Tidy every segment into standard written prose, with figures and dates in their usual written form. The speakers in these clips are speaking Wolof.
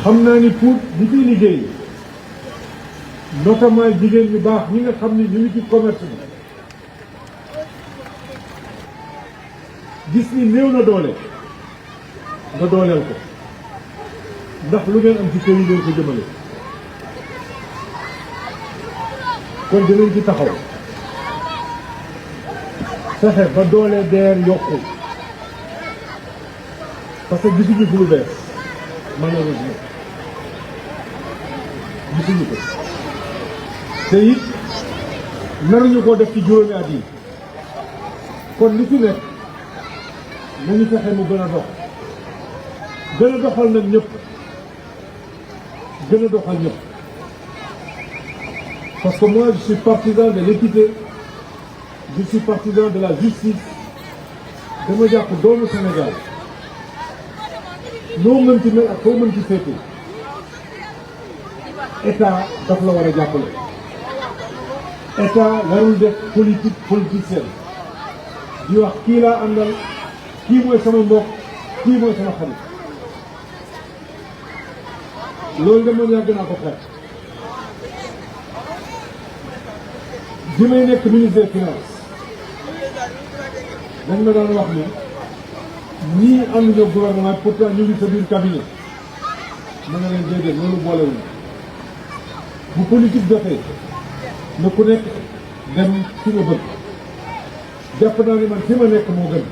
xam naa ni pour ñi ciy liggéey notamment jigéen ñu baax ñi nga xam ni ñu ngi ci commerce bi gis ni néew na doole nga dooleel ko ndax lu ngeen am ci kër yi ngeen ko jëmale kon dinañ ci taxaw fexe ba doole DER yokku parce que gisuñu fi lu bees malheureusement gisuñu ko te it naruñu ko def ci juróomi at yi kon li ci nekk nañu fexe mu gën a dox gën a doxal nag ñëpp gën a doxal ñëpp parce que moi je suis partisan de l'équité je suis partisan de la justice dama jàpp doomu Sénégal noo mën ci mel ak foo mën ci féete état daf la war a jàppale état warul def politique politicienne di wax kii laa àndal kii mooy sama mbokk kii mooy sama xarit loolu de man yàgg naa ko xeex bi may nekk ministre des finances dañ ma daan wax ni ñii ànduñu gouvernement pourtant ñu ngi sa biir cabinet ma nga leen déedéet loolu boolewuñu bu politique jotee na ku nekk dem fi nga bëgg jàpp naa ni man fi ma nekk moo gën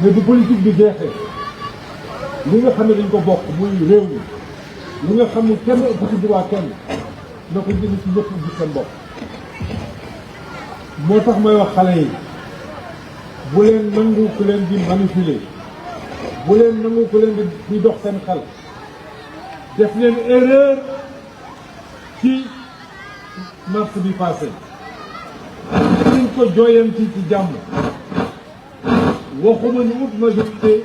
mais bu politique bi jeexee li nga xam ne dañ ko bokk muy réew mi li nga xam ne kenn ëpp ci droit kenn na ko jënd ci ñëpp gis seen bopp moo tax may wax xale yi bu leen nangu ku leen di manipuler bu leen nangu ku leen di dox seen xel def leen erreur ci mars bi passé dañ ko jooyanti ci jàmm waxuma ñu ut majorité